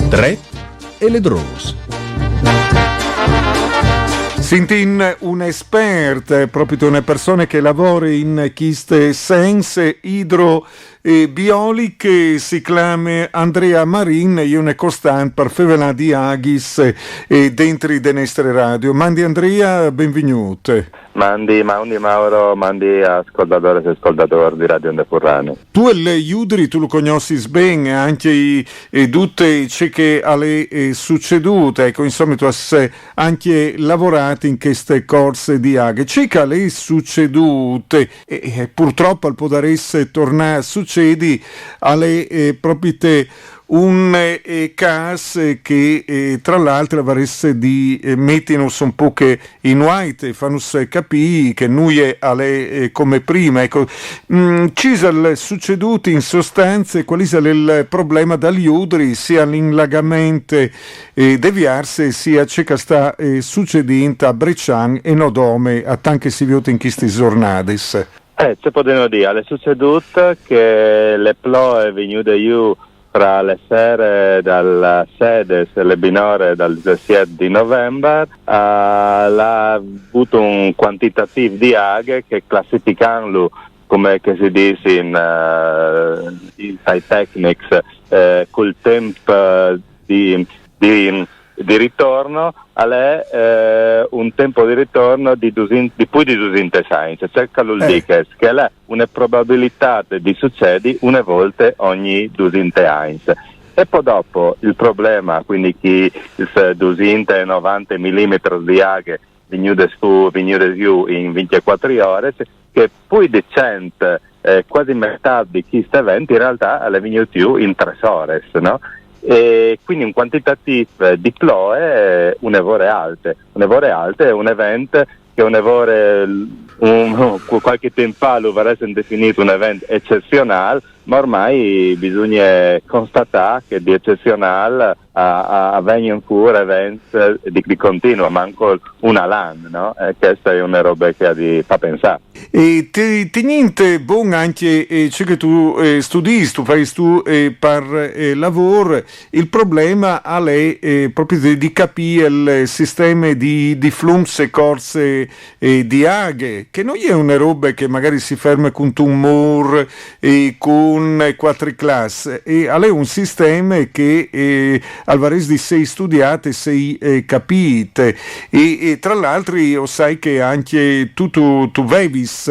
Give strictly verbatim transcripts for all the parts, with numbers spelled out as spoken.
Dret e ledrôs. Sintìn un espert, eh, propit une persone che lavore in cheste science idro- e bioliche, si clame Andrea Marin, e je une costant par fevelâ di aghis, eh, dentri de nestre radio. Mandi Andrea, benvignût. Mandi, mandi Mauro, mandi a scoltadores e scoltadôrs di Radio Onde Furlane. Tu il Judri, tu lu cognossis ben, ancje i, e dut ce che al è, eh, sucedût, eco, insome, tu âs, eh, ancje lavorât in cheste corse di aghe. Ce che al è sucedût, e, e purtrop al podarès tornâ a sucedi, al è, eh, propit un, eh, câs che, eh, tra l'altri, al varès di, eh, metinus un pôc in vuaite, fânus capî che nuie al è, eh, come prime. Eco, mm, ce isal sucedût in sostance, cuâl isal il probleme dal Judri, se l'inlagament, eh, de Viarse, se ce che al sta, eh, sucedint a Breçan e no dome, a tant che si viôt in chestis zornadis? Eh, ce podìno dî, al è sucedût che le ploe vignude jù tra le sere dal sês e le binore dal disesiet di Novembar, eh, al à vût un cuantitatîf di aghe che, classificantlu, come che si dîs in, eh, in, tai tecnics, eh, cul timp, eh, di, di, di ritorno, al è, eh, un timp di ritorno di dusinte, di plui di dusinte agns. Ce che al vûl dî chest? Che al è une probabilitât di sucedi une volte ogni dusinte agns. E po dopo il probleme, cuindi chei dusinte e novante milimetris di aghe vignude sù, vignude jù in vincjecuatri ores, che plui di cent, eh, cuasi metât di chest event in realtât al è vignût jù in trê ores, no? E cuindi un cuantitatîf di ploe, eh, une vore alte. Une vore alte e un event che une vore, un, cualchi timp fa lu varessem definît un event ecezionâl, ma ormai bisugne constatâ che di ecezionâl a, a, a vegnin fûr events di, di continui, mancul un al an, no? E cheste e je une robe che e à di fâ pensâ. E te-, tignint bon ancje, eh, ce che tu, eh, studiis, tu fâs tu, eh, par, eh, lavôr, il probleme al è, eh, propit di, di capî il sisteme di, di flums e corse, eh, di aghe, che no je une robe che magari si ferme cuntun mûr e cun cuatri clas, e al è un sisteme che, eh, al varès di sei studiât e sei, eh, capît. E, e tra l'altri o sai che ancje tu, tu, tu vevis,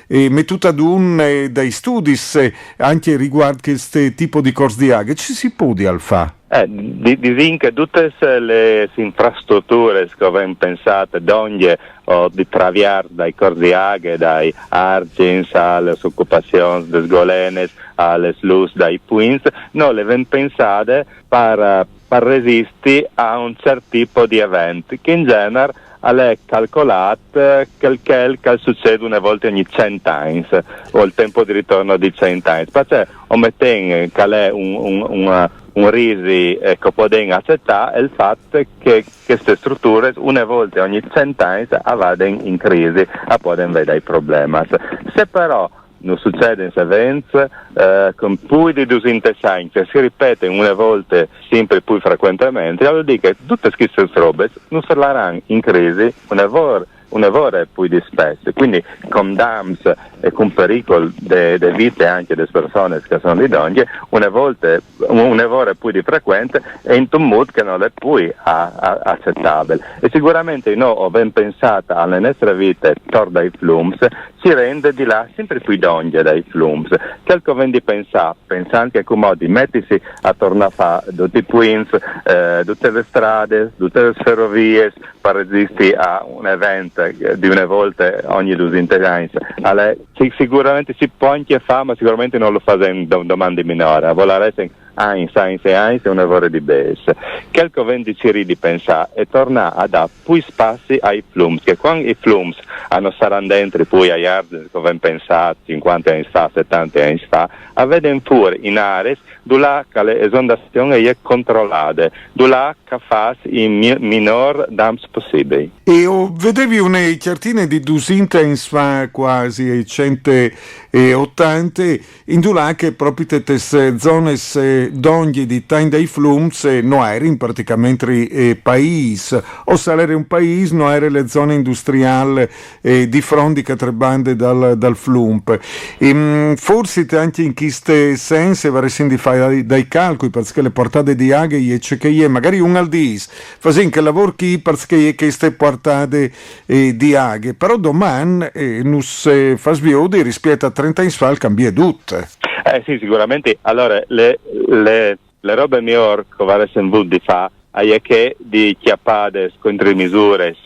eh, metût adun, eh, dai studis, eh, ancje rivuart chest tipo di cors di aghe. Ce si puedial fâ? Eh, di-, disìn che dutis lis infrastruturis che o vin pensât dongje o di traviers dai cors di aghe, dai argins a lis ocupazions des golenis, a lis lûs dai puints, nô lis vin pensât par, par resisti a un ciert tipo di event, che in gjenar al è calcolât, eh, chel, chel che al sucêt une volte ogni cent agns, o il timp di ritorno di cent agns. Parcè o metìn che al è un, un, un, un risi, eh, che o podìn acetâ, il fat che chestis struturis une volte ogni cent agns a vadin in crisi, a puedin vê dai problemis. Se però nus sucedin events, eh, cun plui di dusinte agns, che si ripetin une volte simpri plui frecuentementri, al vûl dî che dutis chestis robis nus laran in crisi une vore, une vore plui di spès. Cuindi cun dams e cun pericul de, de vite ancje des personis che a son li dongje, une volte, une vore plui di frecuent e intun mût che nol è plui a-, a-, acetabil. E siguramentri nô o vin pensât ae nestre vite tor dai flums, si rint di lâ simpri plui dongje dai flums. Chel che o vin di pensâ, pensant che cumò di metisi a tornâ a fâ ducj i puints, eh, dutis lis stradis, dutis lis feroviis, par resisti a un event di une volte ogni dusinte agns, al è, si-, siguramentri si pues ancje fâ, ma siguramentri no lu fasìn do-, doman di minore, o volaressìn agns, agns e agns e une vore di bêçs. Chel che o vin di cirî di pensâ e tornâ a dâ plui spazi ai flums, che cuant i flums a no saran dentri plui ai ardis che o vin pensât cincuante agns fa, setante agns fa, a vedin fûr in areis dulà che la esondazion e je controlade, dulà che a fâs i mi-, minôr dams possibei. E o vedevi une cjartine di dusinte agns fa, cuasi ai cent, eh, e ottanta, indulà che propit tes zones dongje di tagn dai flums no erin praticamentri paîs, o se al ere un paîs no ere le zone industriâl di front di chê altre bande dal, dal flum. Forsit ancje in chest sens varessin di fâ dai, dai calcui, parcè che le puartade di aghe e je ce che e je, magari un al dîs, fasìn chel lavôr chi parcè che e je cheste puartade di aghe, però doman nus fâs viodi rispiet a trente agns fa al cambie dut. Eh sì, sigurementri. Alore, le, le, le robe miôr che o varessin vût di fâ e je chê di cjapâ des contramisures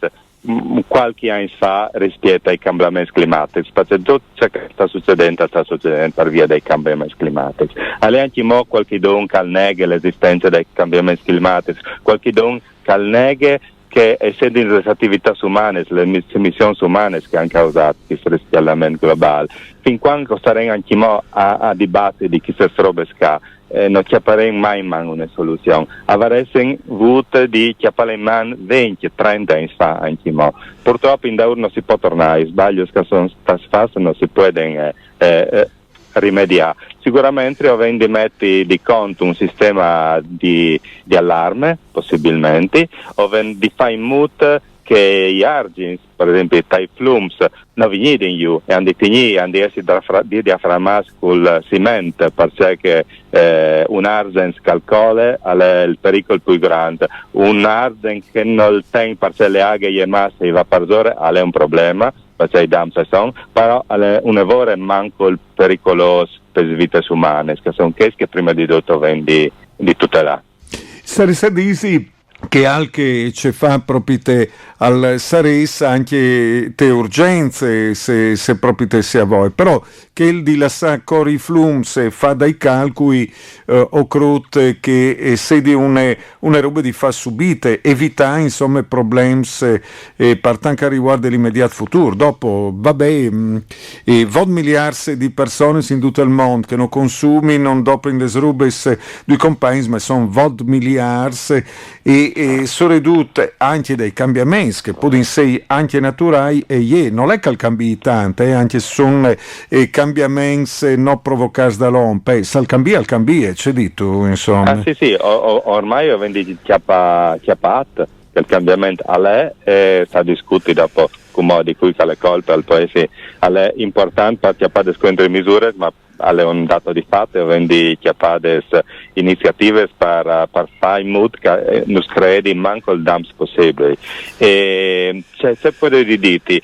cualchi agns fa rispiet ai cambiaments climatics, parcè dut ce che al sta sucedint al sta sucedint par vie dai cambiaments climatics. Al è ancjemò cualchidun che al neghe l'esistence dai cambiaments climatics, cualchidun che al neghe che e sedin les ativitâts umanes, les emissions umanes che a àn causât chest riscjaldament globâl. Fin cuant che o starìn ancjemò a, a dibati di chestis robis ca, no cjaparìn mai in man une soluzion. O varessin vût di cjapâle in man vincj, trente agns fa ancjemò. Purtrop indaûr no si pues tornâ, i sbaliis che a son stâts fats no si puedin rimediâ. Sigurementri o vin di meti di cont un sisteme di, di alarme, pussibilmentri, o vin di fâ in mût che i arzins, par esempli, tai flums, no vignidin jù e a àn di tignî, a àn di jessi diaframâts cul siment, parcè che un arzen che al cole al è il pericul plui grant. Un arzen che nol ten parcè le aghe e je masse e e va parsore, al è un probleme, parcè i dams a son, però al è une vore mancul pericolôs pes vites umanes, che a son chês che prime di dut o vin di, di tutelâ. Sarès a dîsi che alc che ce fâ propit al sarès ancje te urgjence, se, se propit si al vûl, però chel di lassâ cori i flums e fâ dai calcui, o crôt che e sedi une, une robe di fâ subite, evitâ insome problems par tant che al rivuarde l'imediât futûr. Dopo, va ben, vot miliarts di personis in dut il mont che no consumin, no doprin des robis dui compagns, ma a son vot miliarts e, e soredut ancje dai cambiaments che a podin sei ancje naturâi e je, nol è che al cambii tant, ancje se a son cambiaments no provocâts dal om, se al cambie, al cambie, ce dîstu, insome. Ah sì, sì, ormai o vin di cjapâ, cjapât che il cambiament al è, e se discute dopo cumò di cui che al è colpe, al è impuartant par cjapâ des contramisures, ma al è un dât di fat, o vin di cjapâ des iniziativis par, par fâ in mût che nus creedin mancul dams pussibii. E ce, ce pues dîti,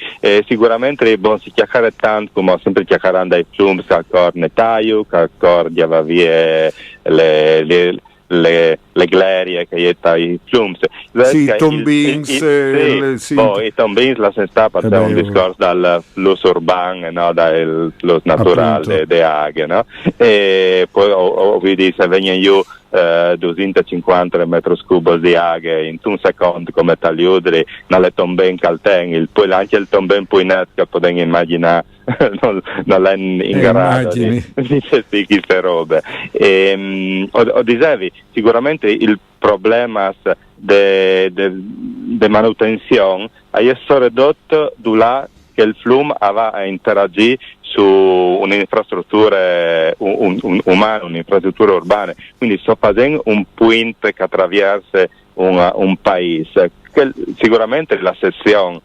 sigurementri, bon, si cjacare tant, cumò simpri cjacarant dai flums, che a cor netaiu, che a cor gjavâ vie le, le le, le glerie che e je tai flums. Sì, i tombins, i tombins lassìn stâ parcè un discors dal flus urban, no, dal flus naturâl de aghe, no? E po o, o vidi se a vegnin jù dusinte e cincuante metris cubis di aghe intun secont, come tal judri, no, al è tombin che al ten, po ancje il tombin plui net che o podìn imagjinâ nol, nol è in grado di, di gestî cheste robe. E, o, o disevi, sigurementri il problemas de, de, de manutenzion al è soredut dulà che il flum al va a interagî su une infrastruture un, un, un, umane, une infrastruture urbane. Cuindi se o fasìn un puint che al travierse un, un paîs, che sigurementri la sezion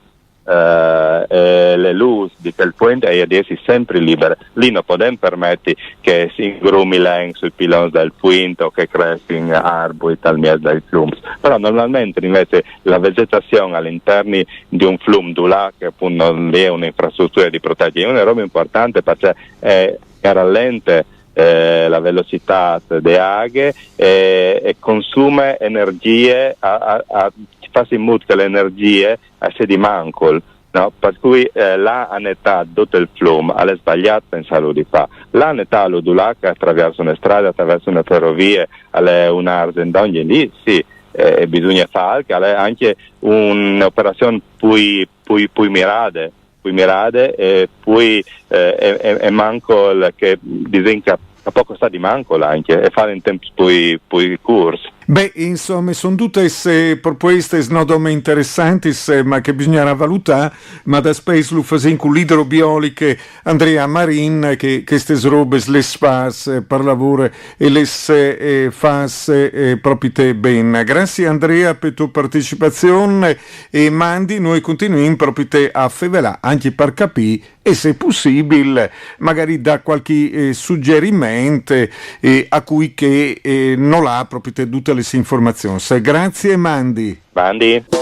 e le lûs di chel puint e je di jessi simpri libere. Li no podìn permeti che si ingrumi len sui pilons dal puint o che a cressin arbui tal mieç dai flums. Però normalmentri invezit la vegetazion al interni di un flum dulà che apont nol è une infrastruture di protezion e je une robe impuartante parcè che e ralente la velocitât de aghe e, e consume energjie, a, a, a fâ in mût che le energjie e sedi mancul, no? Par cui lâ a netâ dut il flum al è sbaliât pensâlu di fâ. Lâ a netâlu dulà che a travierse une strade, a travierse une ferovie, al è un arzen dongje, li sì, e bisugne fâ, che al è ancje une operazion plui, plui, plui mirade, plui mirade e plui, e, e, e mancul che disìn che a pues costâ di mancul ancje e fâle in timps plui, plui curts. Beh, insomma, sono tutte queste proposte, no, dome interessanti, ma che bisognerà valutare, ma da spesso lo facciamo con l'idrobioliche Andrea Marin, che queste robe le fa per lavoro e le eh, fa eh, proprio te ben. Grazie Andrea per la tua partecipazione e mandi, noi continuiamo proprio te a fevelà, anche per capire e se possibile magari dà qualche eh, suggerimento eh, a cui che eh, non ha proprio tutte le informazioni. Grazie Mandi. Mandi.